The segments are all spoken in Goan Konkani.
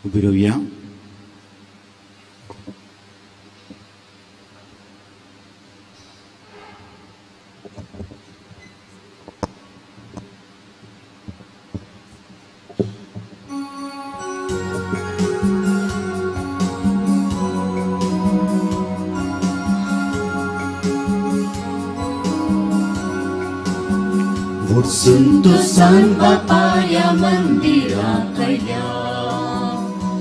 उबी रावया. Suntusan Bapaya मंदिरा कैल्या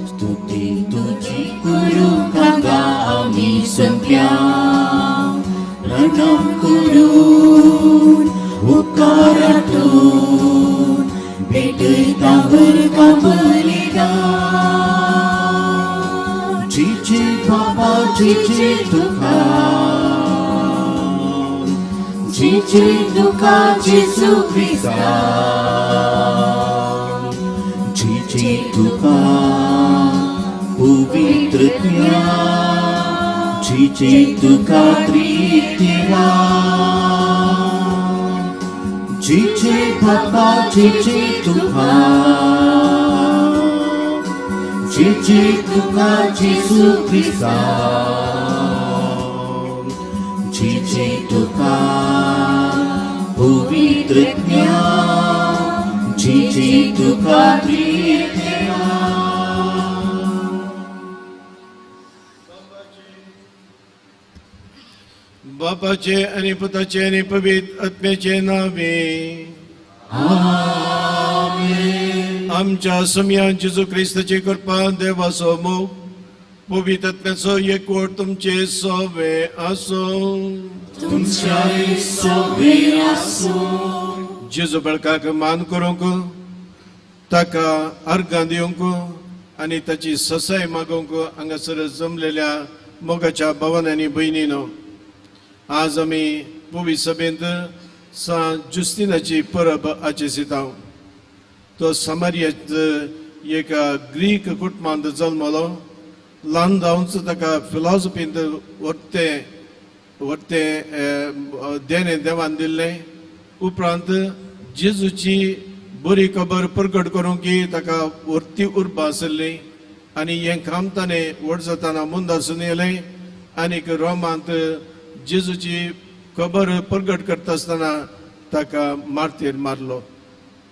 स्तुती तुझी करू कागा आमी संप्या प्रणम करून उपकारातून भेटयता वरका बलिदान जिजे बाबा जिजे तुका जिजे तुका जेजू क्रिस्ता जिजे तुका पवित्र जिजे तुका त्रितेवा जिजे बाबा जिजे तुका जिजे तुका जेजू क्रिस्ता जिजे तुका पवित्र जिजे तुका त्रितेवा. बापाचे आनी पुताचे आनी पवित्र आत्म्याचे नावे आमेन. आमच्या समयान जेजू क्रिस्ताची कृपा देवाचो मोग पवित्र आत्म्याचो एकवट तुमचे सोवे आसूं. तुमच्याय सोवे आसूं. जेजू बळकाक मान करूंक ताका अर्गां दिवंक आनी ताची ससाय मागूंक हांगासर जमलेल्या मोगाच्या भावान आनी भयणीनो, आज आमी पवी सभेंत सांत जुस्तिनाची परब आचेसिता. तो समारियात एका ग्रीक कुटुंबांत जल्मलो. ल्हान जावंच ताका फिलॉसॉफींत व्हरतें व्हरतें देणें देवान दिल्लें. उपरांत जेजूची बरी खबर प्रगट करूंक ताका व्हरती उर्बा आसली आनी हें काम ताणें व्हड जातना मुंदासून येयलें आनीक रोमांत जेजूची खबर प्रगट करता आसतना ताका मारतेर मारलो.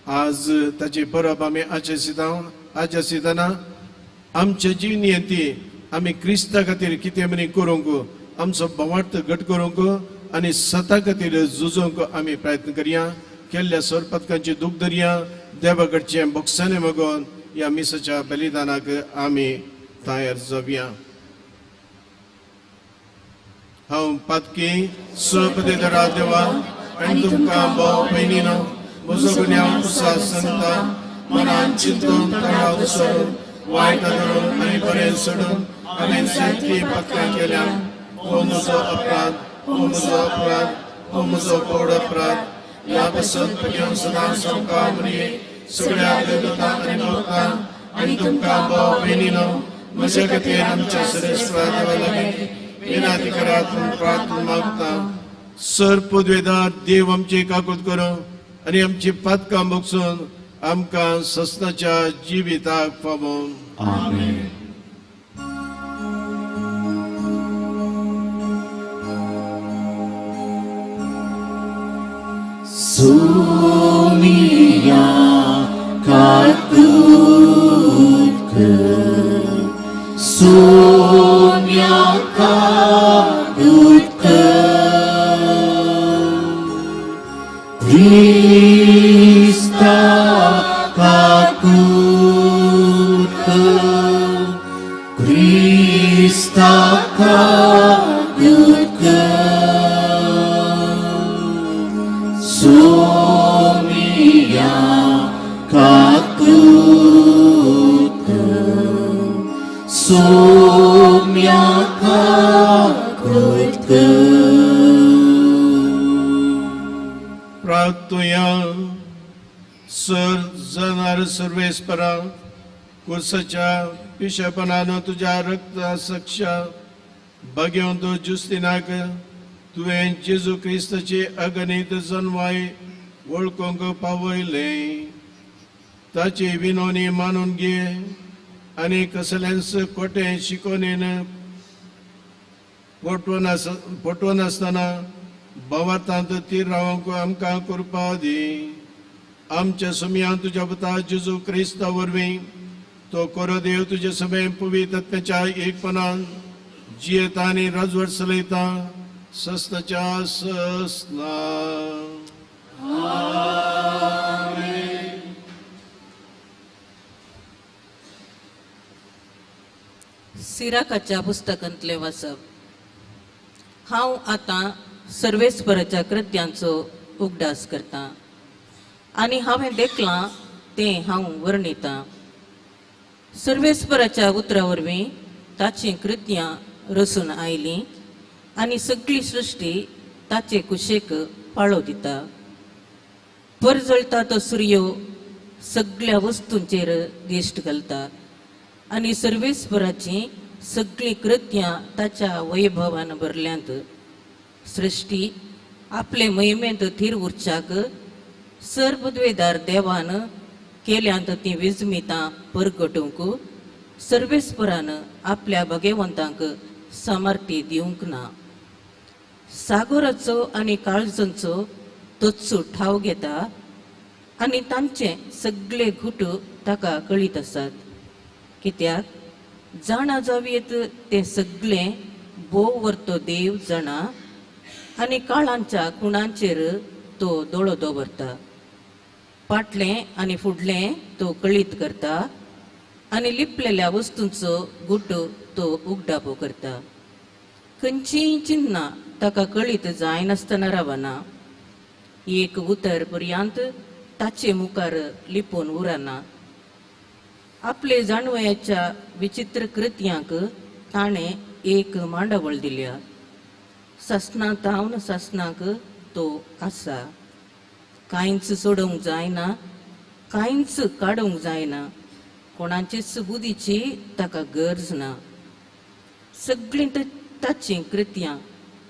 आज ताची परब आमी आचेसितना आमच्या जिणेंत आमी क्रिस्ता खातीर कितें म्हणी करूंक, आमचो भवार्थ घट करूंक आनी सता खातीर झुजोवंक आमी प्रयत्न करया. केल्ल्या सरपतकांची दूख धरया. देवा कडचें बोगसाणें मागून ह्या मिसाच्या बलिदानाक आमी तयार जावया. हांव पातकी स्वपदेदरा देवा आनी तुमकां भाव भयणीनो म्हजो गुन्यांव उसास सांगता. मनान चिंतून तणाव सोडून वायट धरून आनी बरें सोडून हांवें जायतीं पातकां केल्या. हो म्हजो अपराध, हो म्हजो अपराध, हो म्हजो व्हड अपराध. ह्या पासून घेवन सदां सोंका मुरये सगळ्या देवतांक आनी भक्तांक आनी तुमकां भाव भयणीनो म्हज्या खातीर आमच्या सरेश्वर देवा लागीं विनंती करात म्हूण प्रार्थना मागता. सर पदवेदार देव आमची काकूत करूं आनी आमची पातकां भोगसून आमकां सस्नाच्या जिविताक फावोन. आमेन. Sumia kakutke, sumia kakutke, Krista kakutke, Krista kakutke. Sumia kakutke, sumia kakutke. प्रार्थुया. सर जनार सर्वेस्परा कुर्साच्या पिशेपणान तुज्या रक्ता सक्षा भाग्यवंत जुस्तिनाक तुवें जेजू क्रिस्ताची अगणीत जनवाय वळखूंक पावयलें. ताची विनवणी मानून घे आनी कसलेंच खोटें शिकोवणेन पटवनासतना भावार्थांत थीर रावंक आमकां कृपा दी. आमच्या सुमयान तुज्या पुता जेजू क्रिस्ता वरवीं तो कोरो देव तुजे समय पवित्र आत्म्याच्या एकपणान जियेता आनी राजवट चलयता सस्ताच्या सस्ना. सिराकाच्या पुस्तकांतलें वाचप. हांव आतां सर्वेस्पराच्या कृत्यांचो उगडास करतां आनी हांवें देखलां तें हांव वर्णितां. सर्वेस्पराच्या उतरा वरवीं ताचीं कृत्यां रचून आयलीं आनी सगळी सृश्टी ताचे कुशेक पाळो दिता. परजळटा तो सुर्यो सगळ्या वस्तूंचेर दिश्ट घालता आनी सर्वेस्पराचीं सगळीं कृत्यां ताच्या वैभवान भरल्यांत. सृश्टी आपले महिमेंत थीर उरच्याक सर्वद्वेदार देवान केल्यांत तीं विजमितां परगटूंक सर्वेस्परान आपल्या भगेवंतांक सामर्थ्य दिवंक ना. सागोराचो आनी काळजांचो तोच ठाव घेता आनी तांचे सगळे घुट ताका कळीत आसात. कित्याक जाणा जावयेत तें सगळें भोव वर्तो देव जाणा आनी काळांच्या खुणांचेर तो दोळो दवरता. फाटलें आनी फुडलें तो कळीत करता आनी लिपलेल्या वस्तूंचो गुट तो उगडापो करता. खंयचीय चिन्नां ताका कळीत जायनासतना रावना. एक उतर पर्यांत ताचे मुखार लिपोवन उरना. आपले जाणवयाच्या विचित्र कृत्यांक ताणें एक मांडावळ दिल्या. सासणां तावन सासणाक तो आसा. कांयच सोडोवंक जायना, कांयच काडूंक जायना, कोणाचेच बुदीची ताका गरज ना. सगळीं ताचीं कृत्यां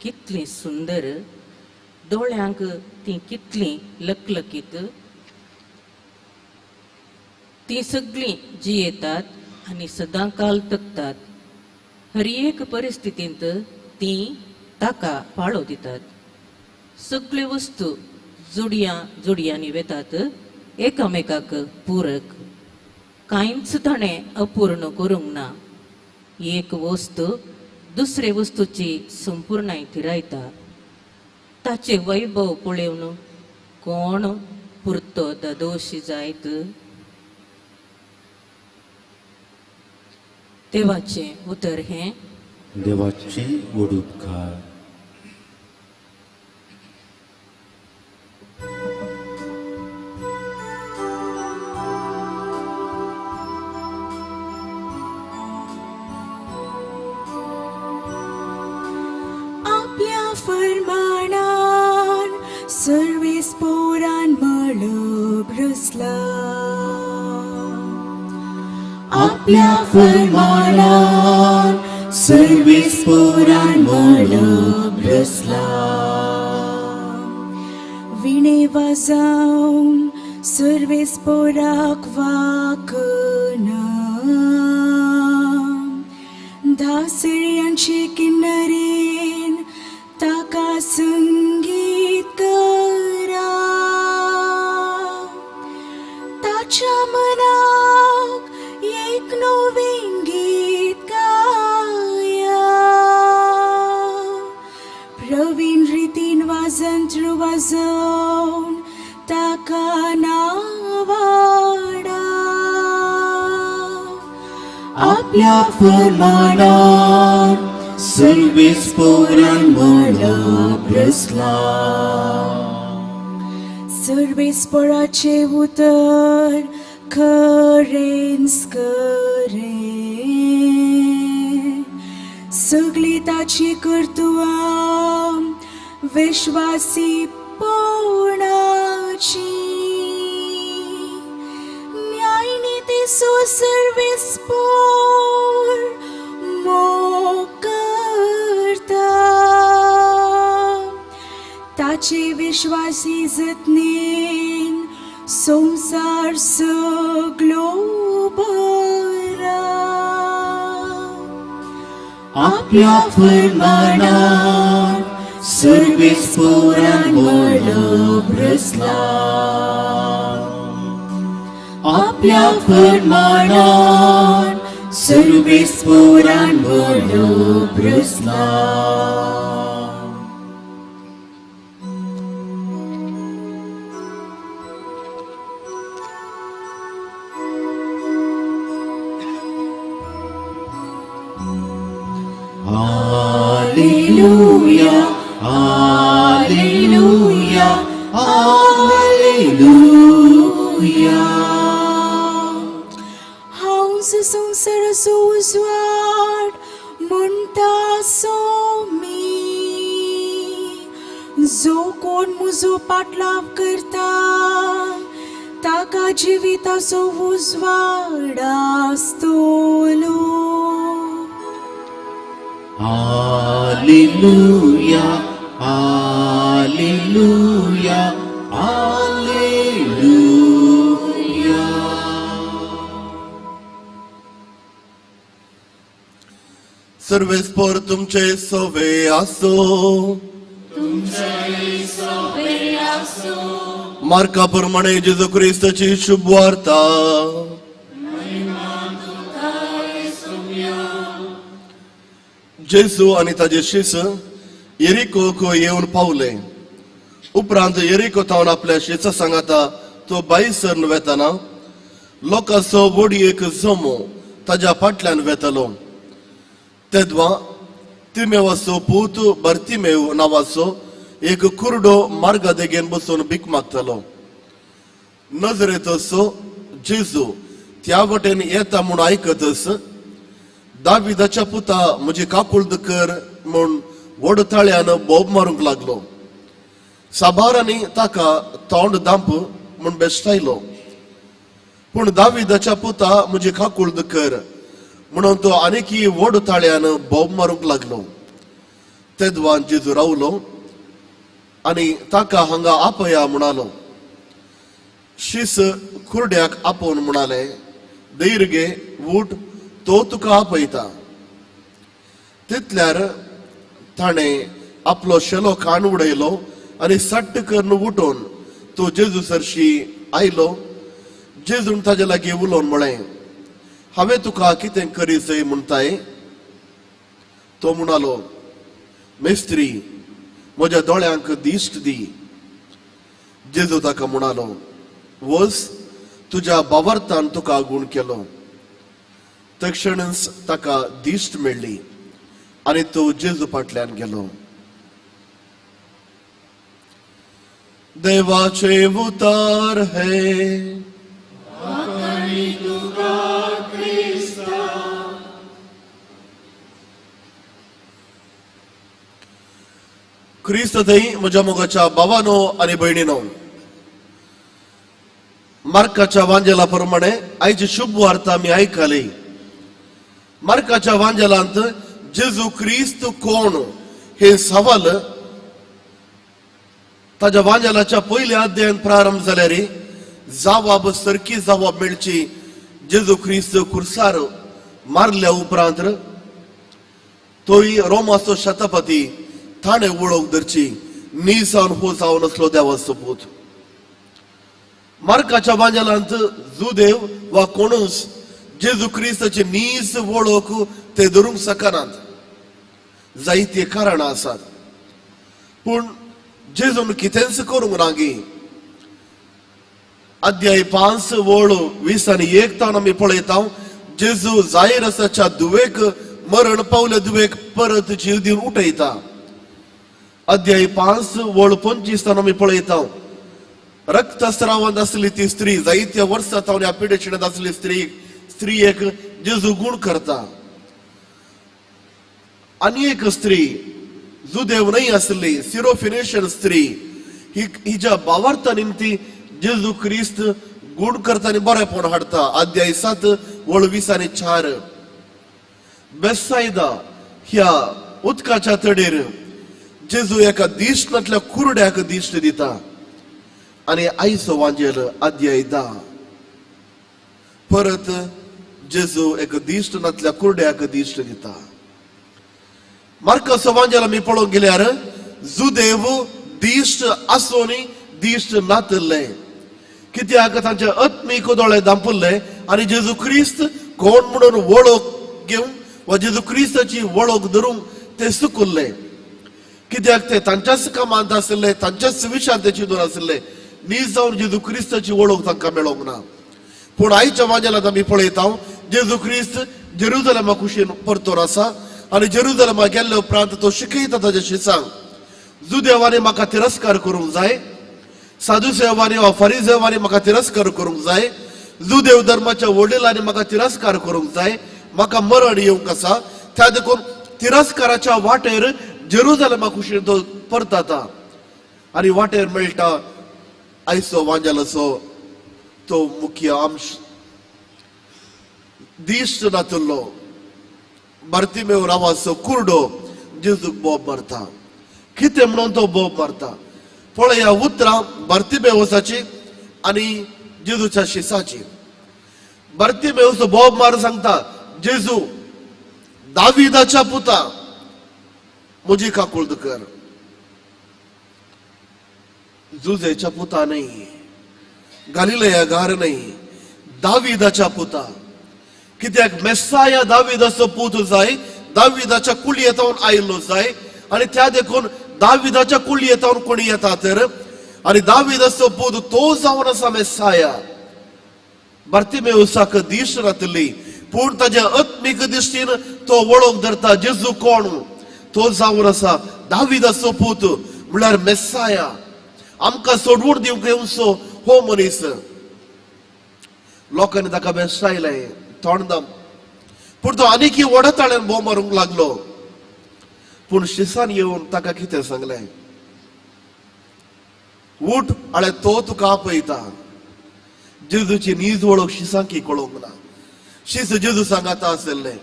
कितलीं सुंदर, दोळ्यांक तीं कितलीं लकलकीत. तीं सगळीं जियेतात आनी सदांकाल तकतात. हर एक परिस्थितींत तीं ताका पाळो दितात. सगळ्यो वस्तू जोडयां जोडयांनी वेतात एकामेकाक पूरक. कांयच ताणें अपूर्ण करूंक ना. एक वस्तू दुसरे वस्तूची संपूर्णाय थिरायता. ताचें वैभव पळोवन कोण पुरतो दादोशी जायत. देवाचें उतर हें देवाचे व्हड उपकार. आपल्या फरमानान सर्वेस पोरान मळब रचला. आपल्या फरमानान सर्वेस पोरान मळब रचला. विणे वाजावन सर्वेस पोराक वाकना. दासऱ्यांचे किन्नरेन ताका संगीत करा. ताच्या मनाक एक नवीन गीत गाया. प्रवीण रितीन वाजंत्र वाजोवन ताका नावाडा. आपल्या फरमानान सर्वेस पोरान मळब रचला. सर्वेस्पराचे उतर खरेंच खरें. सगळी ताची कर्तुवां विश्वासी पवणाची. न्यायनितीचो सर्वेस्पोर मोग करता. ताचे विश्वासी जतनेन संवसार सगळो भरा. आपल्या फरमानान सर्वेस पोरान मळब रचला. आपल्या फरमानान सर्वेस पोरान मळब रचला. Alleluia, Alleluia, Alleluia. हांव संवसाराचो उजवाड म्हणटा सो मी, जो कोण म्हजो पाटलाव करता ताका जिविताचो उजवाड आसतलो. Alleluia, Alleluia, Alleluia. सर्वेस्पोर तुमचे सोवे आसो. मार्का प्रमाणे जेजू क्रिस्ताची शुभ वार्ता. जेजू आनी ताजे शिस येरिकोक येवन पावले. उपरांत येरिको थावन आपल्या शिसा सांगाता तो बायसर वेताना लोकांचो व्हड एक जमो ताज्या फाटल्यान वेतालो. तेदवा तिमेवाचो पूत बर्तिमेव नांवाचो एक कुरडो मार्गा देगेन बसून भीक मागतालो. नजरेंत जेजू त्या वटेन येता म्हूण आयकतच दाविदाच्या पुता म्हजी काकुळद कर म्हूण व्हड ताळ्यान बोब मारूंक लागलो. साबारांनी ताका तोंड दांप म्हूण बेश्टायलो, पूण दाविदाच्या पुता म्हजी काकुळद कर म्हणून तो आनीकय व्हड ताळ्यान बोब मारूंक लागलो. तेदवान जेजू रावलो आनी ताका हांगा आपया म्हणालो. शीस कुरड्याक आपोवन म्हणाले, धैर्य घे, उठ, तो तुका आपयता. तितल्यार ताणें आपलो शेलो कान उडयलो आनी सट्ट करून उठोवन तो जेजू सरशी आयलो. जेजून ताजे लागीं उलोवन म्हळें, हांवें तुका कितें करी जाय म्हणटाय? तो म्हणालो, मेस्त्री, म्हज्या दोळ्यांक दिश्ट दी. जेजू ताका म्हणालो, वच, तुज्या बावर्थान तुका गूण केलो. तक्षणच ताका दिश्ट मेळ्ळी आनी तो जेजू फाटल्यान गेलो. देवाचे उतार हे. क्रिस्त थंय म्हज्या मोगाच्या भावानो आनी भयणीनो, मार्काच्या वांजेला प्रमाणे आयची शुभ वार्ता आमी आयकली. मार्काच्या वांजेलांत जेजू क्रिस्त कोण हे सवाल ताज्या वांजेलाच्या पयल्या अध्यायान प्रारंभ जाल्यार जवाब सरकी जवाब मेळची. जेजू क्रिस्त खुर्सार मारल्या उपरांत तोय रोमाचो शतपती ताणें वळख धरची नी जावन हो जावन आसलो देवाचो पूत. मार्काच्या वांजेलांत जुदेव वा कोणूच जेजू क्रिस्ताची नीज वळख ते धरूंक शकनात. जायती कारणां आसात, पूण जेजून कितेंच करूंक ना गी. अध्याय 5 वळ 20 आनी 1 तावन आमी पळयता जेजू जायरसाच्या दुवेक मरण पावल्या दुवेक परत जीव दिवन उठयता. अध्याय 5 वळ 25 तावन आमी पळयता रक्तस्रावांत आसली ती स्त्री जायत्या वर्सां तावन ह्या पिडेशिणांत आसली स्त्रियेक जेजू गूण करता. आनी एक स्त्री जुदेव न्हय आसली सिरोफिनेशियन स्त्री ही हिज्या भावार्था निमती जेजू क्रिस्त गूण करता आनी बरेपण हाडटा. अध्याय 7 वळ 20 आनी 4. बेसायदा ह्या उदकाच्या तडेर जेजू एका दिश्टांतल्या कुरड्याक दिश्ट दिता. आनी आयचो वांजेल अध्याय 10 परत जेजू एका दिश्ट नातल्या कुरड्याक दिश्ट दिता. मार्कस वांजेल आमी पळोवंक गेल्यार जुदेव दिश्ट आसूनय दिश्ट नातिल्ले, कित्याक तांचे आत्मीक दोळे दांपुल्ले आनी जेजू क्रिस्त कोण म्हणून वळख घेवंक वा जेजू क्रिस्ताची वळख धरूंक ते चुकुल्ले. कित्याक ते तांच्याच कामांत आशिल्ले, तांच्याच विशांत ते चिंतून आशिल्ले. नीज जावन जेजू क्रिस्ताची वळख तांकां मेळोंक ना. पूण आयच्या वांजेलांत आमी पळयता जेजू क्रिस्त जेरुजलेमा कुशीन परतोर आसा आनी जेरुजलेमा गेल्ले उपरांत तो शिकयता ताच्या शिसांक, जुदेवांनी म्हाका तिरस्कार करूंक जाय, साधुसेवांनी वा फरिजेवांनी म्हाका तिरस्कार करूंक जाय, जुदेव धर्माच्या वडिलांनी म्हाका तिरस्कार करूंक जाय, म्हाका मरण येवंक आसा. त्या देखून तिरस्काराच्या वाटेर जेरुजलेमा कुशीन तो परतता आनी वाटेर मेळटा आयचो वांजेलाचो तो मुख्य अंश. दिश्ट नातिल्लो बार्तिमेव नांवाचो कुर्डो जेजूक बोब मारता. कितें म्हणून तो बोब मारता पळया उतरां बार्तिमेवसाची आनी जेजूच्या शिसाची. बार्तिमेवस बोब मार सांगता, जेजू दाविदाच्या पुता म्हजी काकुळद कर. जुजेच्या पुता न्हय, गालिलया गार न्हय, दाविदाच्या पुता. कित्याक मेस्साया दाविदाचो पूत जाय, दाविदाच्या कुळयेतावन आयिल्लो जाय आनी त्या देखून दाविदाच्या कुळयेतावन कोणी येता तर आनी दाविदाचो पूत तो जावन आसा मेस्साया. बार्तिमेवसाक दीश नातिल्ली, पूण ताज्या आत्मीक दिश्टीन तो वळख धरता जेजू कोण, तो जावन आसा दाविदाचो पूत म्हळ्यार मेस्साया, आमकां सोडवून दिवंक येवचो हो मनीस. लोकांनी ताका बेसायलें तोंडदाम, पूण तो आनीकय वडताळ्यान बोव मारूंक लागलो. पूण शिसान येवन ताका कितें सांगलें, उठ आळे तो तुका आपयता. जेजूची नीज वळख शिसांकी कळोवंक ना. शीस जेजू सांगाता आशिल्ले,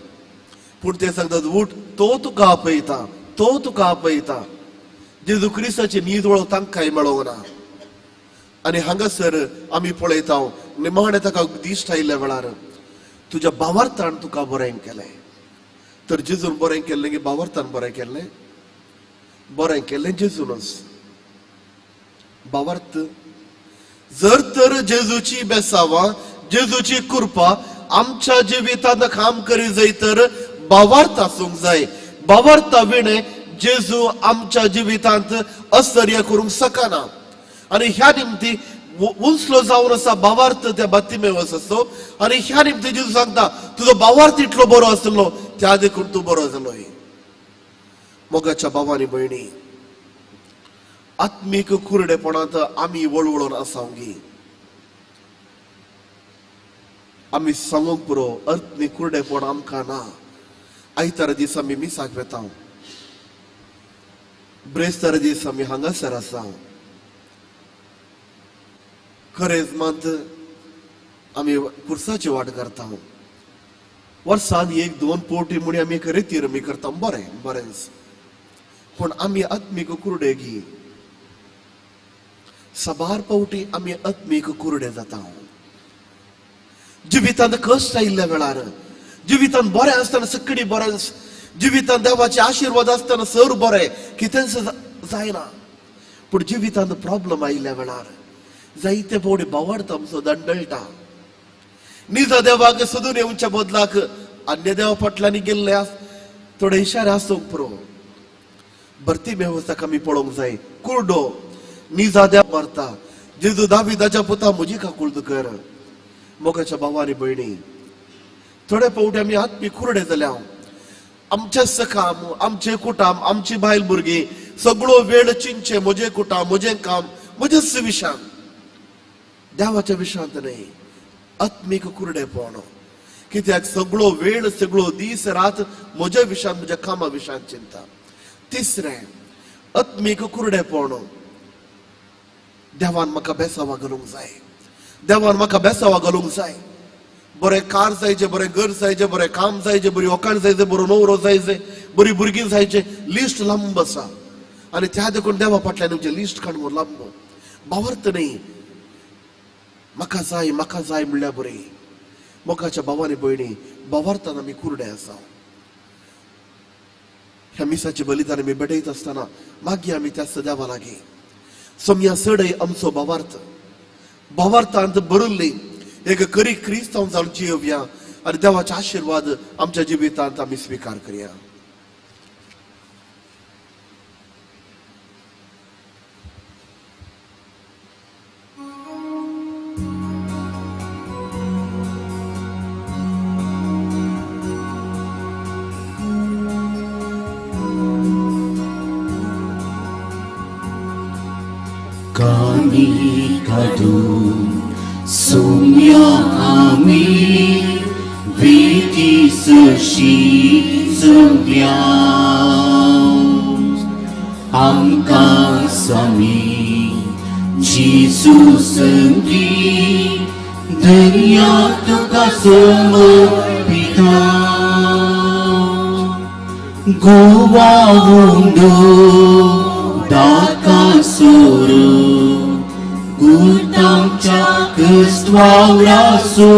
पूण ते सांगतात उठ तो तुका आपयता, तो तुका आपयता. जेजू क्रिस्ताची नीज वळख तांकांय मेळोवंक ना. आनी हांगासर आमी पळयता निमाणें ताका दिश्ट आयिल्ल्या वेळार तुज्या भावार्थान तुका बरें केलें. तर जेजून बरें केल्लें की भावार्थान बरें केल्लें? बरें केल्लें जेजूनच. भावार्थ जर तर जेजूची बेसावां, जेजूची कृपा आमच्या जिवितांत काम करी जाय तर भावार्थ आसूंक जाय. भावार्था विणें जेजू आमच्या जिवितांत आश्चर्य करूंक शकना. आनी ह्या निमती उंचलो जावन आसा भावार्थ त्या बातिमेवस आसो. आनी ह्या निमती जेजू सांगता तुजो भावार्थ इतलो बरो आसलो त्या देखून तूं बरो जालो. मोगाच्या भावानी भयणी, आत्मीक कुरडेपणांत आमी वळवळून आसावंगी. आमी सांगूंक पुरो आत्मीक कुरडेपण आमकां ना. आयतारा दीस आमी मिसाक वेता, ब्रेस्तारा दीस आमी हांगासर आसा, करेजमांत आमी पुरसाची वाट करता. वर्सान एक दोन पोटी म्हणी आमी एक रेतीर आमी करता, बरें बरेंच. पूण आमी आत्मीक कुरडे गी. साबार पावटी आमी आत्मीक कुरडे जाता. जिवितांत कश्ट आयिल्ल्या वेळार, जिवितांत बरें आसतना सगळी बरें, जिवितांत देवाचे आशिर्वाद आसतना सर बरें, कितेंच जायना. पूण जिवितांत प्रॉब्लम आयिल्ल्या वेळार जायते फावटी भावार्थ आमचो दंडळटा. निजा देवाक सोदून येवच्या बदलाक अन्य देवा फाटल्यान गेल्ले थोडे इशारे आसूंक पुरो. बर्तिमेवसाक आमी पळोवंक जाय, कुर्डो निजा देव मारता, जेजू दाविदाच्या पुता म्हजी काकुळद कर. मोगाच्या भावा आनी भयणी, थोडे फावटी आमी आत्मी कुरडे जाल्या. आमचें काम, आमचें कुटाम, आमची बायल भुरगीं, सगळो वेळ चिंतचें म्हजें कुटाम, म्हजें काम, म्हजेच विशांत, देवाच्या विशांत न्हय. आत्मीक कुरडेपण. कित्याक सगळो वेळ, सगळो दीस रात म्हज्या विशांत, म्हज्या कामा विशांत चिंता. तिसरें आत्मीक कुरडेपण, देवान म्हाका बेसावा घालूंक जाय, देवान म्हाका बेसावा घालूंक जाय. बरें कार जायचें, बरें घर जायचें, बरें काम जायचें, बरी व्हंकल जायचें, बरो न्हवरो जायचें, बरी भुरगीं जायचें. लिस्ट लांब आसा आनी त्या देखून देवा फाटल्यान आमचें लिस्ट काडून लांब. भावार्थ न्हय, म्हाका जाय म्हाका जाय म्हणल्यार बरें. मोगाच्या भावानी भयणी, भावार्थान आमी कुरडे आसा. ह्या मिसाचे बलिदान आमी भेटयत आसतना मागीर आमी त्या सद्यावा लागीं सोमया सडय आमचो भावार्थ भावार्थांत भरिल्ली एक खरी क्रिस्तांव जावन जियोवया आनी देवाचे आशिर्वाद आमच्या जिवितांत आमी स्विकार करया. कानी काडून सोम्या आमी वेदी सरशी जमल्या आमकां स्वामी जेजू संगी दर्या तुका समर्पिता गोवा उंडो दाका सोरो गुतांच्या क्रिस्त्वावरासो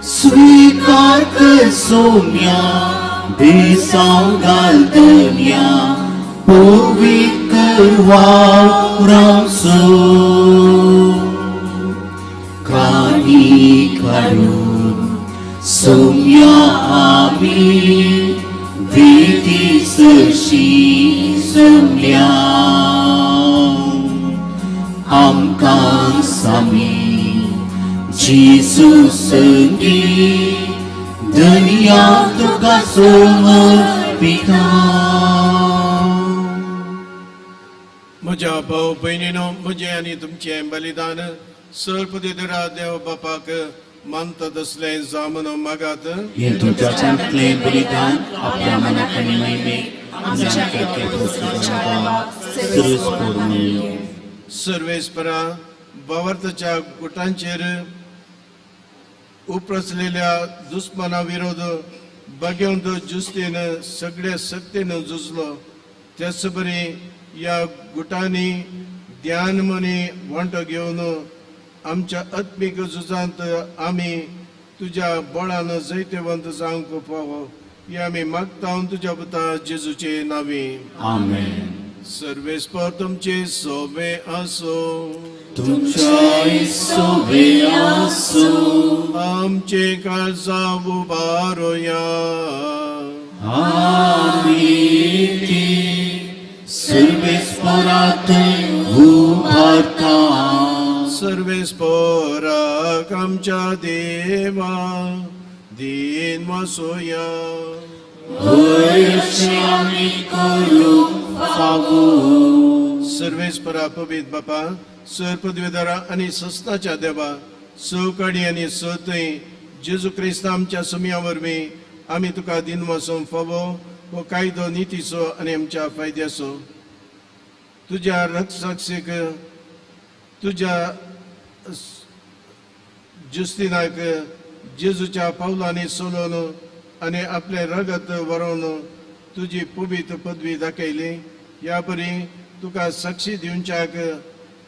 स्वीकार कर सोम्या बेसांव घालतल्या पवित्र वावरासो कानी काडून सोम्या आमी वेदी सरशी जमल्या आमकां स्वामी जेजू संगी दर्या तुका समर्पिता. म्हज्या भाव भयणीनो म्हजें आनी तुमचें बलिदान सर्पदेरा देव बापाक मानता तसलें जावन मागात. हें तुमच्या च्यातलें बलिदान आपल्या मनाक आनी महिमेक आमच्या सुरूस मेळ्ळो. सर्वेस्परा भावार्थाच्या गुटांचेर उपरसलेल्या दुस्माना विरोध बागेवंत जुस्तीन सगळ्या सक्तीन झुजलो. त्याच बरी ह्या गुटांनी ध्यान मनी वांटो घेवन आमच्या आत्मीक झुजांत आमी तुज्या बळान जैतवंत जावंक फावो हे आमी मागता तुज्या पुता जेजूचे नांवी. आमेन. सर्वेस्पर तुमचे सोबे आसो. तुमच्याय सोबे आसो. आमचे काळजा उबारोया. आमी ती सर्वेस्परात उबारता. सर्वेस्पराक आमच्या देवा दीन वासोया. हय आमी करूंक फावो. सर्वेस्परा पवित्र बापा सर पदवीधरा आनी सस्ताच्या देवा सवकाडी आनी सतय जेजू क्रिस्त आमच्या सुमया वरवीं आमी तुका दीन वासूंक फावो हो कायदो नितीचो आनी आमच्या फायद्याचो. तुज्या रक्षाक्षीक तुज्या जुस्तिनाक जेजूच्या पावलांनी चलोवन आनी आपलें रगत वरोवन तुजी पवित्र पदवी दाखयली. ह्या परी तुका साक्षी दिवच्याक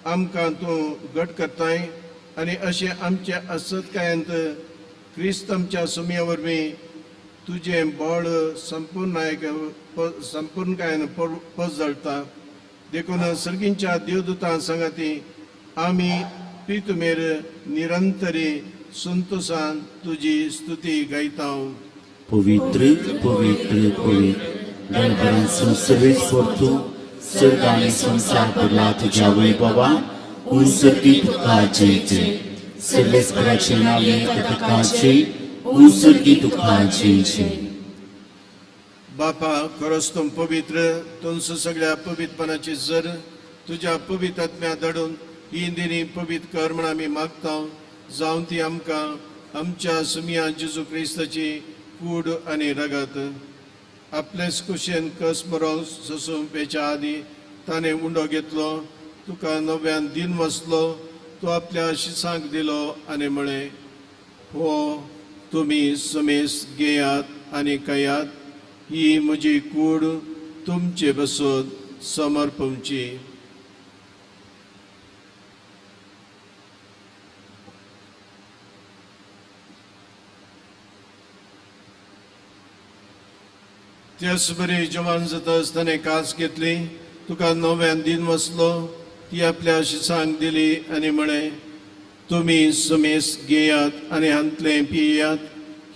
आमकां तूं घट करताय आनी अशें आमच्या असत्कायांत क्रिस्त आमच्या सुमया वरवीं तुजें बळ संपूर्णकायेन पजळटा. देखून सर्गींच्या देवदूतां सांगाती आमी पितुमेर निरंतरी संतोषान तुजी स्तुती गायता. पवित्र पवित्र पवित्र गणपरांचो सर्वेस्पर तूं स्वर्ग आनी संवसार भरला तुज्या वैभवान. उंसर्गी तुका जय जय. सर्वेस्पराचे नांवे तुका जय. उंसर्गी तुका जय जय. बापा खरोच तूं पवित्र तुमचो सगळ्या पवित्रपणाची जर तुज्या पवित्र आत्म्या धाडून ही दिनी पवित्र कर म्हण आमी मागता. जावन ती आमकां आमच्या सुमया जेजू क्रिस्ताची कूड आनी रगत आपलेच कुशेन कस मरोंक सोसूंक पेच्या आदी ताणें उंडो घेतलो तुका नव्यान दिन वसलो तो आपल्या शिसांक दिलो आनी म्हळें हो तुमी समेस घेयात आनी खायात ही म्हजी कूड तुमचे बसत समर्पणची. त्याच बरी जवान जाता आसतना कास घेतली, तुका नव्यान दिन वसलो, ती आपल्या शिसांक दिली आनी म्हळें, तुमी समेस घेयात आनी हांतलें पियात,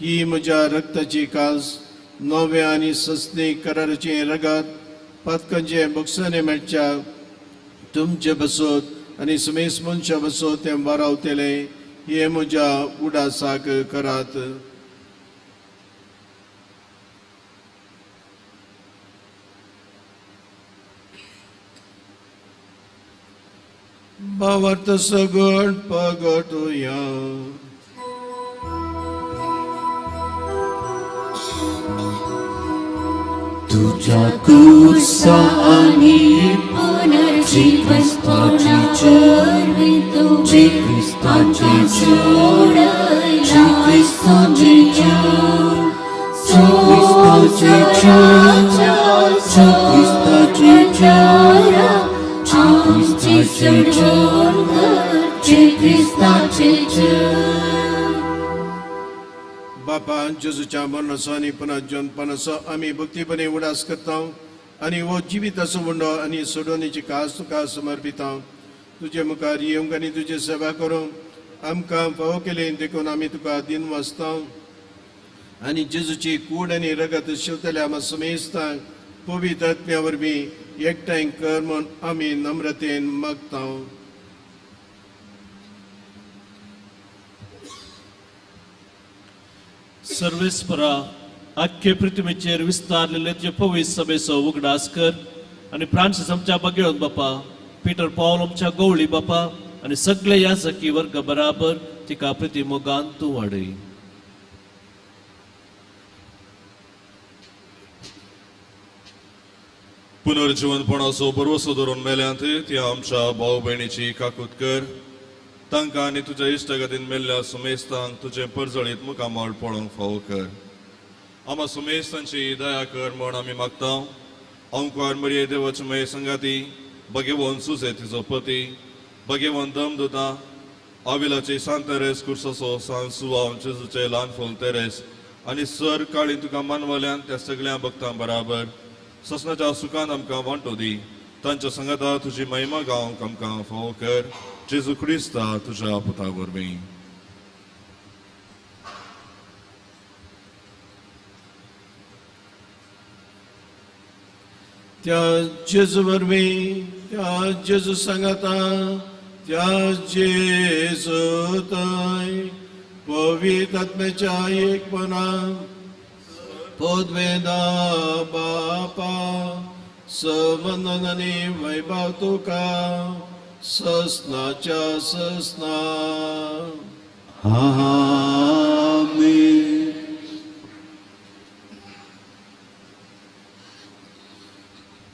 ही म्हज्या रक्ताची कास, नव्या आनी सस्नी कराराचें रगत, पातकांचें बोगसाने मेळच्या तुमचे बसत आनी समेस मनशां बसत तें वारावतलें, हें म्हज्या उडासाक करात. भावार्थ सगळ पगटुया. तुझ्या कुर्सा आनी पुनर्जीवनपणा वरवीं तुवें आमकां सोडयला संवसाराच्या सोडणारा आमची सोडवण करचे क्रिस्ताचे जय. बापा, जेजूच्या मरणाचो आनी पुनर्जन्मपणाचो आमी भक्तीपणे उडास करता आनी हो जिविताचो उंडो आनी सोडवणेची कास तुका समर्पिता. तुजे मुखार येवंक आनी तुजी सेवा करूंक आमकां फावो केली देखून आमी तुका दिन वाचता आनी जेजूची कूड आनी रगत शिवतल्या आमकां समेस्तांक पवित्र आत्म्या वरवीं एकठांय कर म्हूण आमी नम्रतेन मागता. सर्वेस्परा, आख्खे पृथ्वीचेर विस्तारलेले तुजे पवित्र सभेचो उगडास कर आनी फ्रांसीस आमच्या बगेवन बापा, पीटर पावल आमच्या गवळी बापा आनी सगळे याजकी वर्ग बराबर तिका प्रिती मोगान तूं वाडय. पुनर्जीवनपणाचो भरवसो धरून मेल्यांत त्या आमच्या भाव भयणीची काकूत कर, तांकां आनी तुज्या इश्टागतीन मेल्ल्या सुमेस्तांक तुजें परजळीत मुखामळ पळोवंक फावो कर. आमा सुमेस्तांची दया कर म्हूण आमी मागता. अंकुर मरिये देवाचे मये संगाती, भगेवन सुजे तिचो पती, भगेवन दम दुता, आविलाचे सांत तेरेस, कुर्सोसो सांत सुवाव, जेजूचे ल्हान फूल तेरेस आनी सर काळी तुका मानवल्यान त्या सगळ्या भक्तां बराबर ससनाच्या सुखान आमकां वांटो दी. तांच्या संगाता तुजी महिमा गावंक आमकां फावो कर. जेजू क्रिस्ता तुज्या पुता वरवीं. त्या जेजू वरवीं, त्या जेजू सांगाता, त्या जेजू थंय पवित्र आत्म्याच्या एकपणा पदवेदा बापा सवंदन आनी वैभव तुका ससनाच्या ससना. आमेन.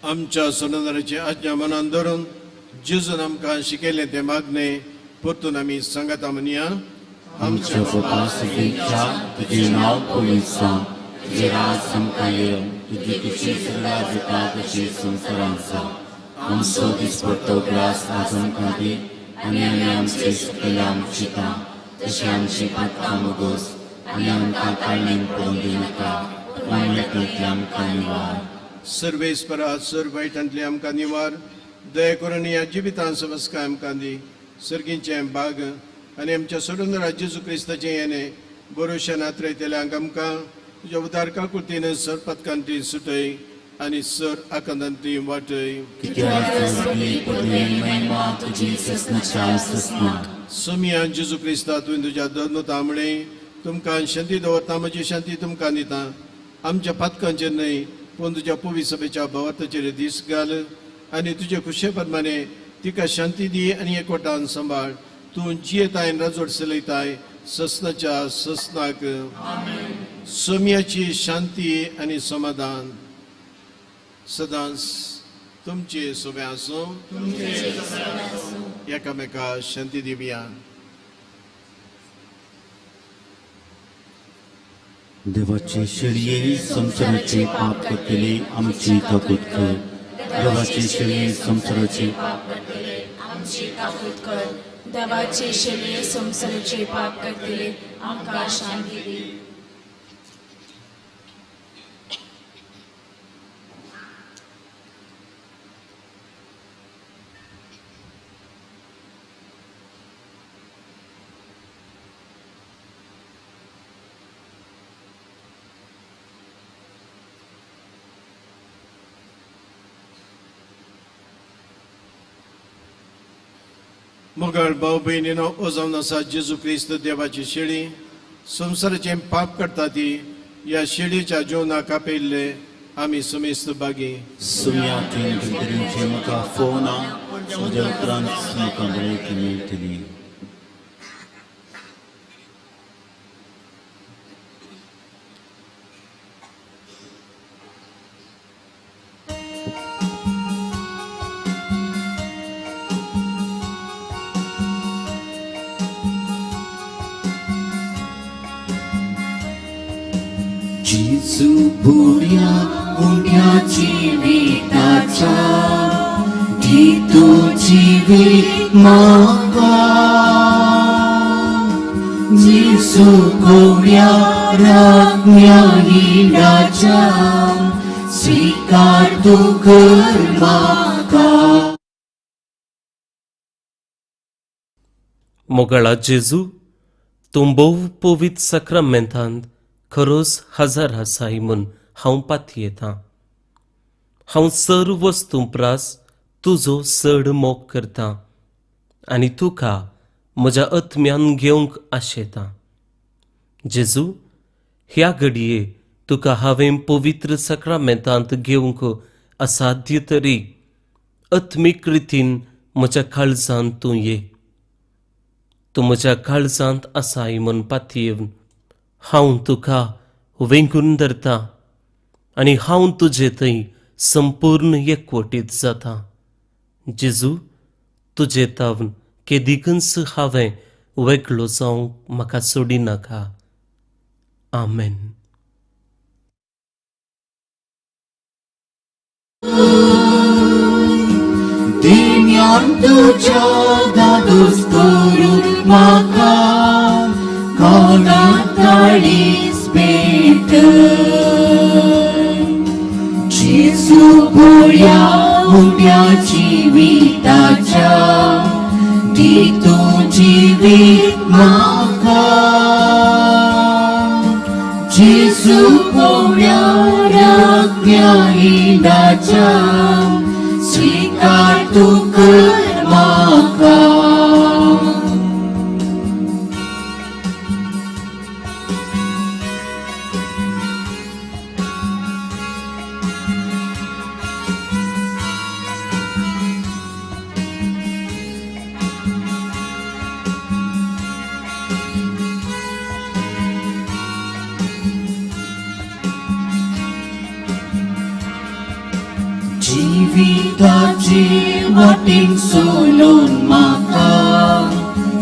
आमच्या सोडणाराची आज्ञा मनान धरून जेजून आमकां शिकयलें तें मागणें परतून आमी सांगाता म्हणया. आमच्या बापा सगळीच्या तुजें नांव पवित्र जावं, तुजें राज आमकां येवं, तुजी इच्छा स्वर्गात जाता तशी संवसारांत जावं. आमचो दिसपट्टो ग्रास आज आमकां दी आनी आमी आमचे सकयल्या आमचिता तशें आमची पातकां मोगोस आनी आमकां काडणेन पडून दिनाका, पूण वायटांतल्यान आमकां निवार. सर्वेस्परा, सर वायटांतले आमकां निवार, दया करून ह्या जिवितान समस्काय आमकां दी. सर्गीचें बाग आनी आमच्या सोडून जेजू क्रिस्ताचें येणें बरोवशा नात्रयतल्यांक आमकां तुज्या उदार काकुळतीन सर पदकांती सुटय आनी सर आकांतांती वाटय. सोमिया जेजू क्रिस्ता, तुवें तुज्या धर्मता म्हळें, तुमकां शांती दवरता, म्हजी शांती तुमकां दिता. आमच्या पातकांचेर न्हय पूण तुज्या पवित्र सभेच्या भावार्थाचेर दीस घाल आनी तुजे खुशे प्रमाणे तिका शांती दी आनी एकवटान सांबाळ. तूं जियेताय राजवट चलयताय ससनाच्या ससनाक. सोम्याची शांती आनी समाधान सदांच तुमचे सोबे आसूं. एकामेका शांती दिवया. देवाचे शेळये संवसाराचे पाप करतले आमची काकूत कर. देवाचे शेळये संवसाराचे पाप करतले आमची काकूत कर. देवाचे शेळये संवसाराचे पाप करतले आमकां शांती दी. मोगाळ भाव भयणीनो, ओ जावन आसा जेजू क्रिस्त देवाची शेळी, संवसाराचें पाप करता ती ह्या शेळीच्या जेवणाक आपयल्ले आमी समेस्त बागी. सुम्या तुवें भितरीचे म्हाका फोना म्हज्या उपरांत म्हाका बरें मेळटली. जेजू बुड्या उंड्या जिविताच्या दी तूं जिवीत म्हाका. जेजू कोवळ्या राज्ञा हिंडाच्या स्विकार तूं कर म्हाका. मोगाळा जेजू, तूं भोव पवित्र साक्रामेंतांत खरोच हजार आसाय म्हूण हांव पातयेतां. हांव सर्व वस्तूं प्रास तुजो चड मोग करतां आनी तुका म्हज्या आत्म्यान घेवंक आशेतां. जेजू, ह्या घडये तुका हांवें पवित्र साक्रामेंतांत घेवंक असाध्य तरी आत्मीक रितीन म्हज्या काळजांत तूं ये. तूं म्हज्या काळजांत आसाय म्हूण पातयेवन हांव तुका वेंगून धरता आनी हांव तुजे थंय संपूर्ण एकवटीत जाता. जेजू, तुजे तावन केदिकूच हांवें वेगळो जावंक म्हाका सोडिनाका. आमेन. दिन्यान तुज्या दादोस करून म्हाका कोणाक ताळीस पेटय. जेजू बुड्या उंड्या जिविताच्या दी तूं जिवीत म्हाका. जेजू कोवळ्या राज्ञा हिंडाच्या स्विकार तूं कर म्हाका. जिविताचे वाटेन सोलून म्हाका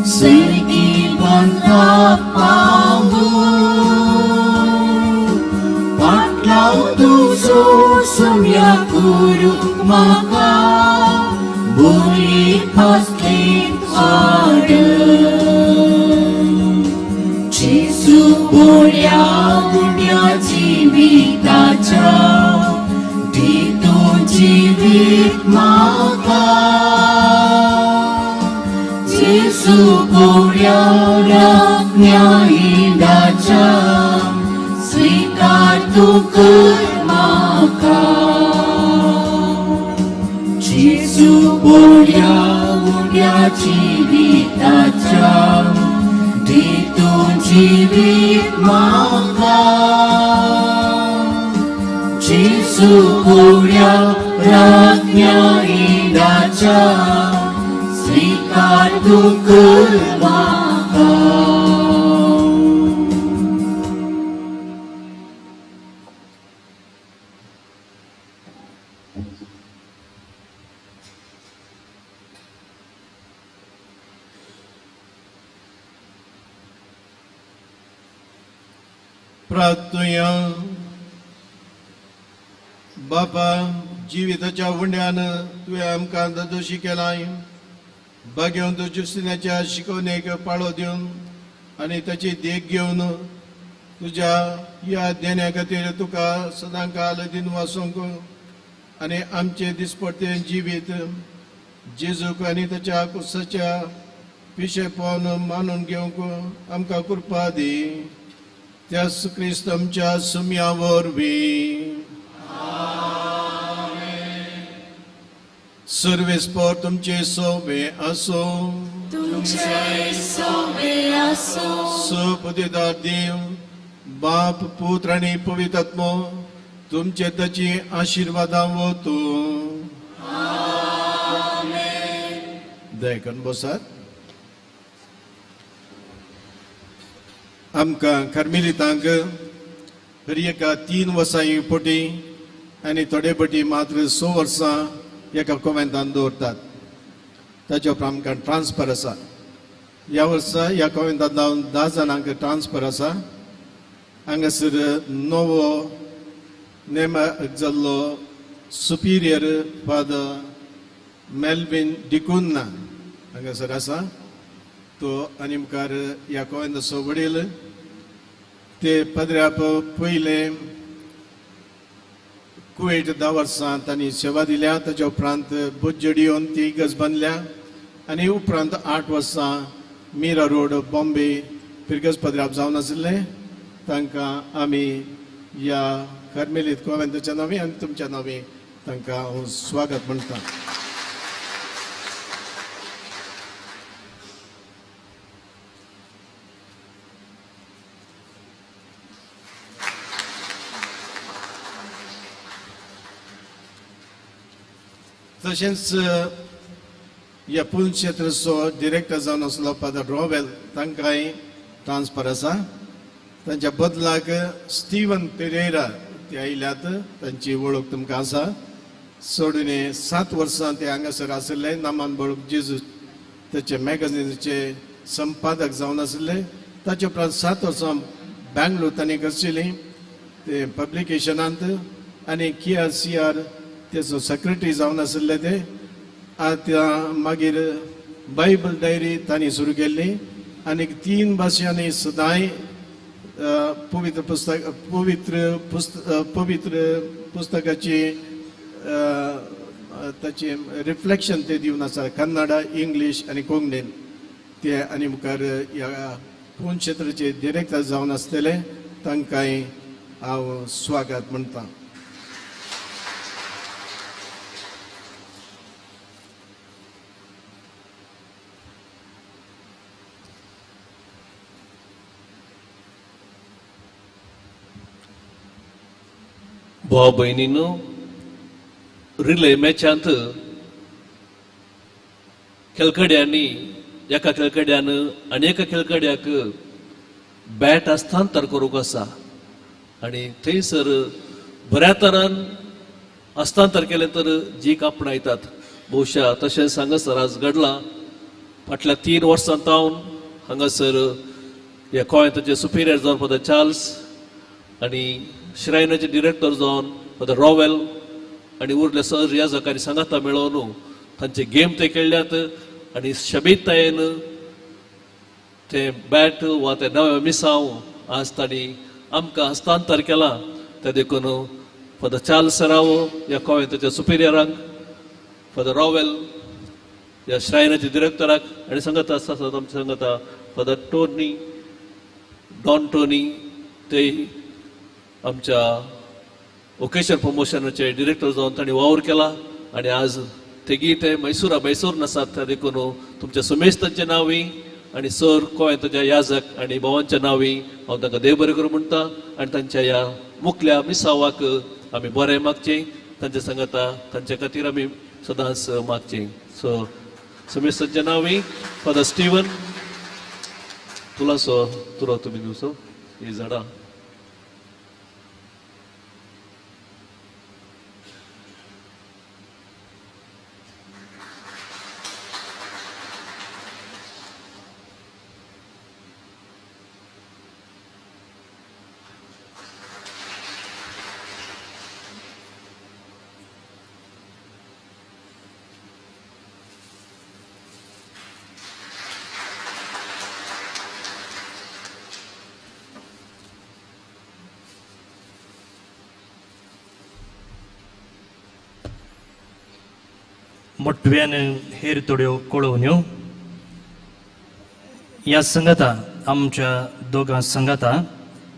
सर्गी बांदा पावूं. पाटलाव तुजो सम्या करूंक म्हाका बोली फासलेंत हाड. जेजू बोळ्या उंड्या जिविताच्या दी तूं जिवीत म्हाका. जेजू कोवळ्या राज्ञा हिंडाच्या स्विकार तूं कर म्हाका. जेजू बोळ्या उंड्या जिविताच्या दी तूं जिवीत म्हाका. जेजू कोवळ्या राज्ञा हिंडाच्या स्विकार तूं कर म्हाका. प्रार्थुया. बापा, जिविताच्या उंड्यान तुवें आमकां ददोशी केलाय. भाग्यवंत जुस्तिनाच्या शिकवणेक पाळो दिवन आनी ताची देख घेवन तुज्या ह्या देण्या खातीर तुका सदांकाल दिन वासूंक आनी आमचें दिसपडतें जिवीत जेजूक आनी ताच्या कुसाच्या पिशेपण मानून घेवंक आमकां कृपा दी. त्याच क्रिस्त आमच्या सुम्या वरवीं. सर्वेस्पर तुमचे सोबे आसो. तुमचे सोबे आसो. सपदेदार देव बाप पुत्र आनी पवित्र आत्मो तुमचे ताची आशिर्वादां वतू. दया करून बसात. आमकां कार्मेलितांक हर एका 3 वर्सां पटी आनी थोडे पटी मात्र 6 वर्सां एका कोवेंतान दवरतात. ताच्या उपरांत आमकां ट्रान्सफर आसा. ह्या वर्सा ह्या कोवेंतान जावन 10 जाणांक ट्रान्सफर आसा. हांगासर नवो नेमक जाल्लो सुपिरियर फादर मेल्विन डिकुन्ना हांगासर आसा. तो आनी मुखार ह्या कोवेंताचो वडील ते पदऱ्याप पयलें कुवेट 10 वर्सां तांणी सेवा दिल्या. ताच्या उपरांत बोज्जडियोन ती इगर्ज बांदल्या आनी उपरांत 8 वर्सां मीरा रोड बॉम्बे फिरगज पदराप जावन आशिल्लें. तांकां आमी ह्या कार्मेलीत कोवेंताच्या नांवी आनी तुमच्या नांवी तांकां हांव स्वागत म्हणटा. तशेंच ह्या पूल क्षेत्राचो डिरेक्टर जावन आसलो फादर रॉवेल तांकांय ट्रान्सफर आसा. तांच्या बदलाक स्टिवन पेरेरा ते आयल्यात. तांची वळख तुमकां आसा. सोडून 7 वर्सां ते हांगासर आशिल्ले. नामान बळक जेजू ताचे मॅगझिनाचे संपादक जावन आशिल्ले. ताचे उपरांत 7 वर्सां बेंगलोर तांणी करशिल्ली ते पब्लिकेशनांत आनी के आर सी आर तेचो सेक्रेटरी जावन आशिल्ले ते. आतां मागीर बायबल डायरी तांणी सुरू केल्ली आनी 3 भाशांनी सदांय पवित्र पुस्तक पवित्र पवित्र पुस्तकाची ताची रिफ्लेक्शन ते दिवन आसा. कन्नडा, इंग्लीश आनी कोंकणीन ते आनी मुखार ह्या पूण क्षेत्राचे डिरेक्टर जावन आसतले. तांकांय हांव स्वागत म्हणटा. भाव भयणीनो, रिले मॅचांत खेळगड्यांनी एका खेळगड्यान आनी एका खेळगड्याक बॅट हस्तांतर करूंक आसा आनी थंयसर बऱ्या तरान हस्तांतर केलें तर जीक आपणायतात. बहुशा तशेंच हांगासर आज घडलां. फाटल्या 3 वर्सां तावन हांगासर ह्या गोंयांतचे सुपिरियर जावन फादर चार्ल्स आनी श्रायनाचे डिरेक्टर जावन फादर रॉवेल आनी उरले सर याजक आनी सांगाता मेळोवन तांचे गेम ते खेळ्ळ्यात आनी शबीतायेन ते बॅट वा ते नवे मिसांव आज तांणी आमकां हस्तांतर केलां. ते देखून फादर चार्ल्स सरावो ह्या कोवेंताच्या सुपिरियरांक, फादर रॉवेल ह्या श्रायनाच्या डिरेक्टराक आनी सांगाता आसा आमच्या सांगाता फादर टोनी डॉन टोनी ते आमच्या वोकेशन प्रमोशनाचे डिरेक्टर जावन तांणी वावर केला आनी आज तेगी ते मैसूरा मैसूर नासात. देखून तुमच्या सुमेस्तांच्या नांवी आनी सर गोंयांतच्या याजक आनी भावांच्या नांवी हांव तांकां देव बरें करूं म्हणटा आनी तांच्या ह्या मुखल्या मिसावाक आमी बरें मागचें. तांच्या सांगाता तांच्या खातीर आमी सदांच मागचें. सो सुमेस्तांच्या नांवी फादर स्टिवन तुलासो तुरो तुमी दिवचो ही झाडां. मोटव्यान हेर थोड्यो कळोवन्यो. ह्या संगता आमच्या दोगां संगता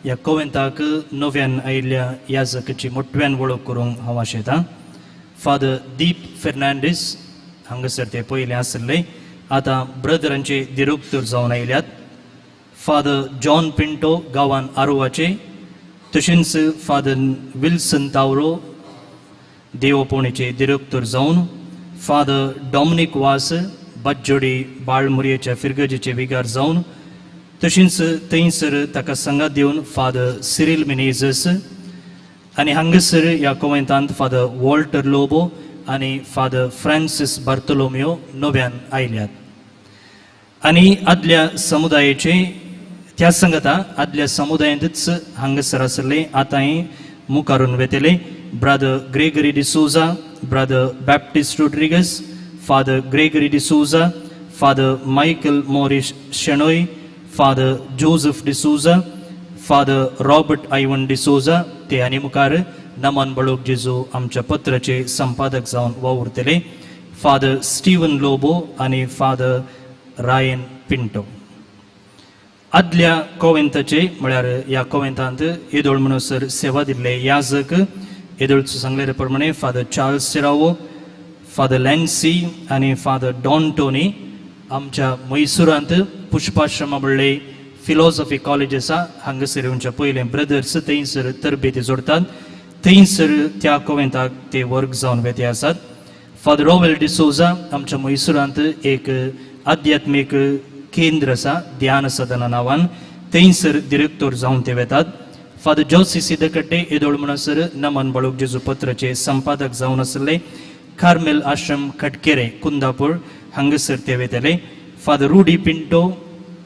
ह्या कोवेंताक नव्यान आयिल्ल्या याजकाची मोटव्यान वळख करूंक हांव आशेतां. फादर दीप फेर्नांडीस हांगासर ते पयले आशिल्ले, आतां ब्रदरांचे दिरोक्तर जावन आयल्यात. फादर जॉन पिंटो गांवान आरोवाचे, तशेंच फादर विल्सन तावरो देवपोणेचे दिरोक्तर जावन, फादर डॉमनीक वास बाज्जोडी बाळमुरयेच्या फिरगजेचे विगार जावन, तशेंच थंयसर ताका सांगात दिवन फादर सिरील मिनेजस आनी हांगासर ह्या कोवेंतांत फादर वॉल्टर लोबो आनी फादर फ्रांसीस बार्तोलोमियो नव्यान आयल्यात. आनी आदल्या समुदायाचे त्या सांगता आदल्या समुदायांतच हांगासर आसले आतांय मुखारून वेतले brother Gregory D'Souza, brother Baptist Rodrigues, father Gregory D'Souza, father Michael Morris Shenoy, father Joseph D'Souza, father Robert Ivan D'Souza ते आनी मुखार नमन बळोक जेजू आमच्या पत्राचे संपादक जावन वावुरतले, फादर स्टीवन लोबो आनी फादर रायन पिंटो. आदल्या कोवेंताचे म्हळ्यार ह्या कोवेंतांत येदोळ म्हणसर सेवा दिल्ले याजक येदोळचो सांगलेले प्रमाणे father Charles Serrao, father Lancy आनी फादर डॉन टोनी. आमच्या मैसुरांत पुष्पाश्रमा म्हणले फिलॉसॉफी कॉलेज आसा, हांगासर येवच्या पयलें ब्रदर्स थंयसर तरबेती जोडतात, थंयसर त्या कोवेंताक ते वर्ग जावन वेते आसात. फादर रोवेल डिसोजा आमच्या मैसुरांत एक आध्यात्मीक केंद्र आसा ध्यान सदना नांवान, थंयसर डिरेक्टर जावन ते वेतात. फादर जोसी सिद्धकट्टे येदोळ म्हणसर नमन बाळूक जेजू पत्राचे संपादक जावन आसले, कार्मेल आश्रम खटकेरे कुंदापूर हांगासर ते वेतले. फादर रुडी पिंटो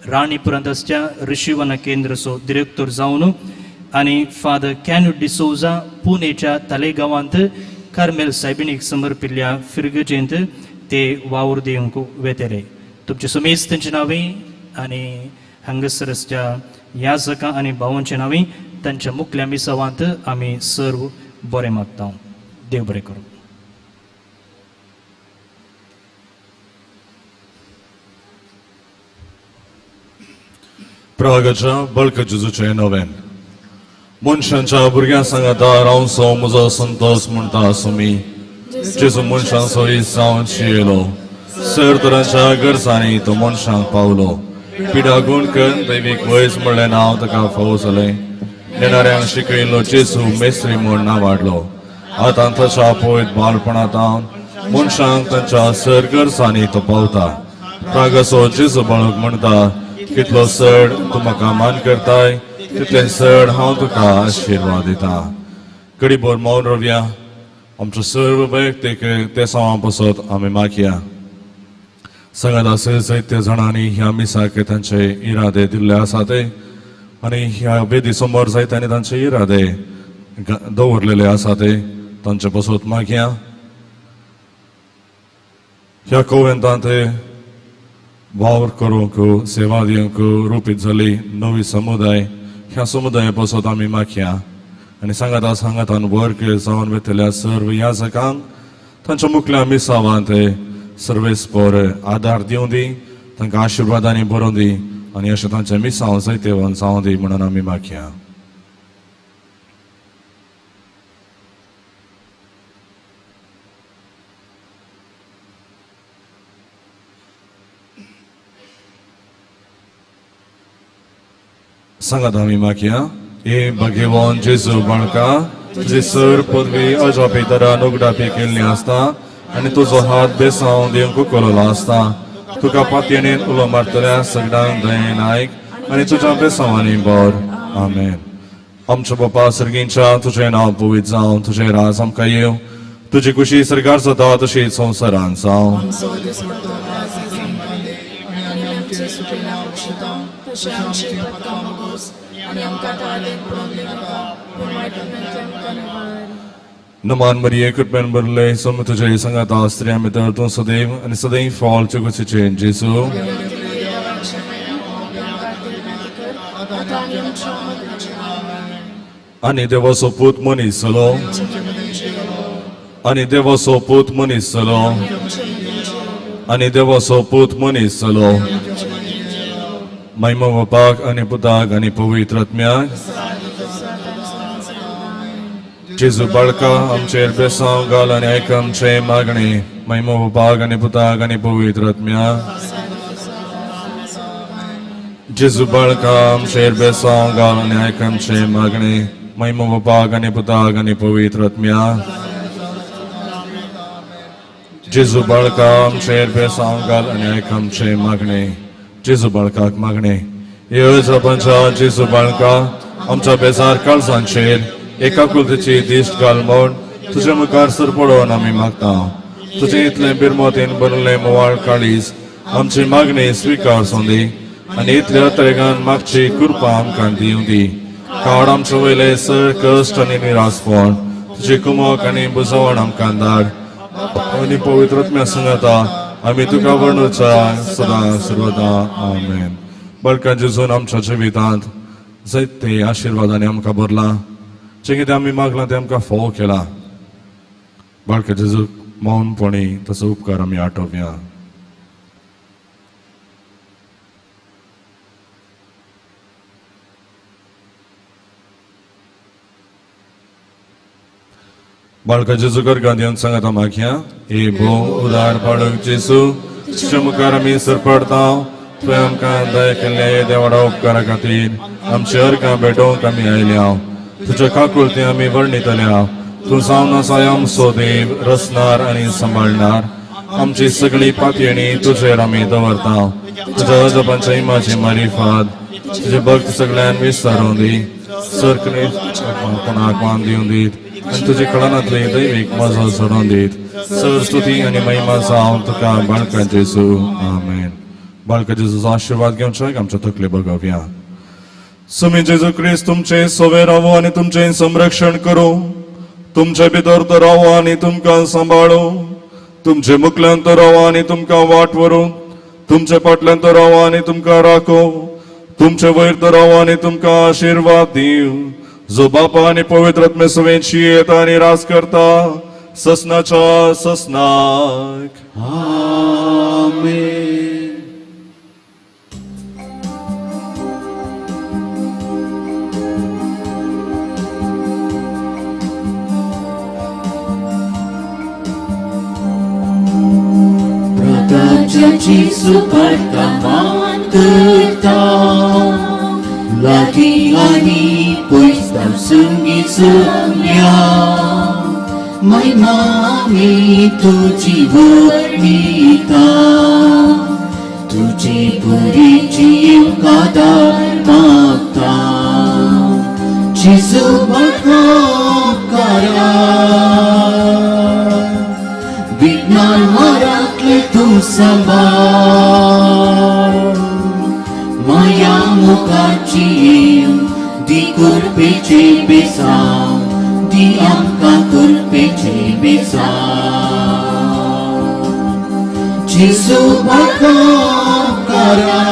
राणीपुरांत आसच्या ऋषिवना केंद्रचो डिरेक्टर जावन आनी फादर कॅन्यू डिसोजा पुणेच्या तालेगांवांत कार्मेल सायबिणीक समर्पिल्ल्या फिरगजेंत ते वावर दिवंक वेतले. तुमचे सुमेज तांचे नांवी आनी हांगासर आसच्या याजकां आनी भावांचे नांवी तांच्या मुखल्या मिसावांत आमी सर्व बरें मागता. देव बरें करूं. प्रागाच्या बळक जेजूचें नवें मनशांच्या भुरग्यां सांगाता रावसो म्हजो संतोष म्हणटा सुमी जेजू मनशांचो जावन शियलो, सर तरांच्या गरजांनी तो मनशांक पावलो, पिडा गुण करून दैवीक वयज म्हणलें नांव ताका फावो जालें, नेणाऱ्यांक शिकयलो जेजू मेस्त्री म्हूण नांव वाडलो. आतां ताच्या पयत बालपणांत मनशांक तांच्या सर गरजांनी तो पावता. प्रागाचो जेजू बाळक म्हणटा, कितलो चड तूं म्हाका मान करताय तितलें चड हांव तुका आशिर्वाद दिता. कडीभर मौन रवया, आमच्या सर्व वैयक्तीक तेसांवां पासत आमी मागया. सांगात आसे जायत्या जाणांनी ह्या मिसाक तांचे इरादे दिल्ले आसा ते आनी ह्या वेदी समोर जायत्यांनी तांचे इरादे दवरलेले आसा ते तांचे पासत मागया. ह्या कोवेंतांत वावर करूंक सेवा दिवंक रुपीत जाली नवी समुदाय, ह्या समुदाया पासत आमी मागया. आनी सांगाता सांगातान वर्ग जावन वेतल्या सर्व याजकांक तांच्या मुखल्या मिसावांत सर्वेस्पर आदार दिवं दी, तांकां आशिर्वादांनी बरोवं दी आनी अशें तांचें मिसांव जैतेवन जावं दी म्हणून आमी मागया. सांगात आमी मागया. हे भगवान जेजू बाळका, तुजी सर पदवी अजापी तरान उगडापी केल्ली आसता आनी तुजो हात बेसांव दिवंक उखललो आसता, तुका पातयेन उलो मारतल्या सगळ्यांक दयेन आयक आनी तुज्या बेसांवांनी बर. आमेन. आमच्या बापा सर्गींच्या, तुजें नांव पवित्र जावं, तुजें राज आमकां येवं, तुजी खुशी सरकार जाता तशी संवसारान जावं. नमान मरिये, कृपेन भरले, सम तुझे सांगाता, स्त्रियां भितर तूं सदैव आनी सदैव फॉल चुकुचें जेजू. आनी देवाचो पूत मनीस जालो, आनी देवाचो पूत मनीस जालो, आनी देवाचो पूत मनीस जालो. महिमा बापाक आनी पुताक आनी पवित्र आत्म्याक. जेजू बाळका, आमचेर बेसांव घाल आनी आयक आमचें मागणें. महिमा बापाक आनी पुताक आनी पवित्र आत्म्याक. जेजू बाळका आमचेर बेसांव घाल आनी आयक आमचें मागणें. महिमा बापाक आनी पुताक आनी पवित्र आत्म्याक. जेजू बाळका आमचेर बेसांव घाल आनी आयक आमचें मागणें. जेजू बाळकाक मागणें. येवजपांच्या जेजू बाळका आमच्या बेजार काळजांचेर एका कुलतेची दिश्ट घाल म्हूण तुजे मुखार सरपडोवन आमी मागता. तुजें इतलें बिरमोतीन भरलें मोवाळ काळीज आमची मागणी स्विकार सोंदी आनी इतल्या तरेगान मागची कृपा आमकां दिवं दी. काड आमचे वयले सर कश्ट आनी निरासपण तुजी कुमक आनी बुजवण आमकां धाड आनी पवित्र आत्म्या सांगता आमी तुका वर्णुच्या सदां सर्वदा. आमेन. बळका जेजून आमच्या जिवितांत जायते आशिर्वादांनी आमकां भरलां. जें कितें आमी मागलां तें आमकां फोव केलां. बाळका जेजूक मौनपणी ताचो उपकार आमी आठोवया. बाळका जेजू गर्गांत येवन सांगता मागया. हे भोव उदार बाळक जेजू, तुज्या मुखार आमी सरपडता. तुवें आमकां दया केल्ले देवाडा उपकारा खातीर आमची अर्गां भेटोवंक आमी आयल्या. तुज्या काकुळती आमी वर्णितल्या. तूं जावन आसा आमचो देव, रचणार आनी सांबाळणार. आमची सगळी पातयेणी तुजेर आमी दवरता. तुज्या अजपांच्या इमाची मारिफात तुजे भक्त सगळ्यान विस्तारून दी. सरकणे कोणाक मान दिवन दीत आनी तुजे कळनांतली दैवीक मजा सोडून दीत. सर स्तुती आनी महिमा जावं तुका बाळका जेजू. आमेन. बाळका जेजूचो आशिर्वाद घेवच्याक आमच्या तकले बगोवया. सुमी जेजू क्रिस्त तुमचे सोवे रावो आनी तुमचें संरक्षण करूं. तुमचे भितर तो रावो आनी तुमकां सांबाळू. तुमचे मुखल्यान तो रावो आनी तुमकां वाट व्हरूं. तुमचे फाटल्यान तो रावो आनी तुमकां राखो. तुमचे वयर तो रावो आनी तुमकां आशिर्वाद दिवं. जो बापा आनी पवित्र आत्मे सवेंची येता आनी राज करता ससनाच्या ससनाक. आमेन. जेजू बाळका मान करता लागीं आनी पयस संगी जमल्या. महिमा आमी तुजी वर्णिता तुजी पुरीची येवकादार मागता. जेजू बाळका उपकारा विज्ञान मारांतले तूं सांबाळ. माया मुखाची येव दी कृपेचे बेसांव दी आमकां कृपेचे बेसांव. जेजू बाळका उपकारा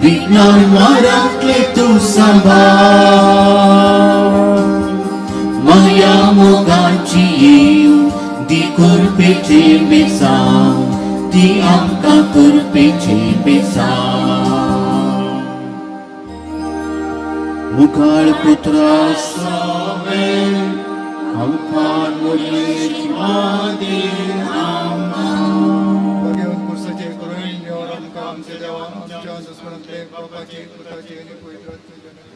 विज्ञान मारांतले तूं सांबाळ. माया मोगाची येव दी कृपेचे बेसांव दी आमकां कृपेचे बेसांव. मुखार पुत्रा सवे आमकां मुरयेची मादीन. भगवंत पुरसाचे करून आमकां आमच्या देवा आमच्या दुस्मनांतले बापाचे पुताचे आनी पवित्र आत्म्याचे.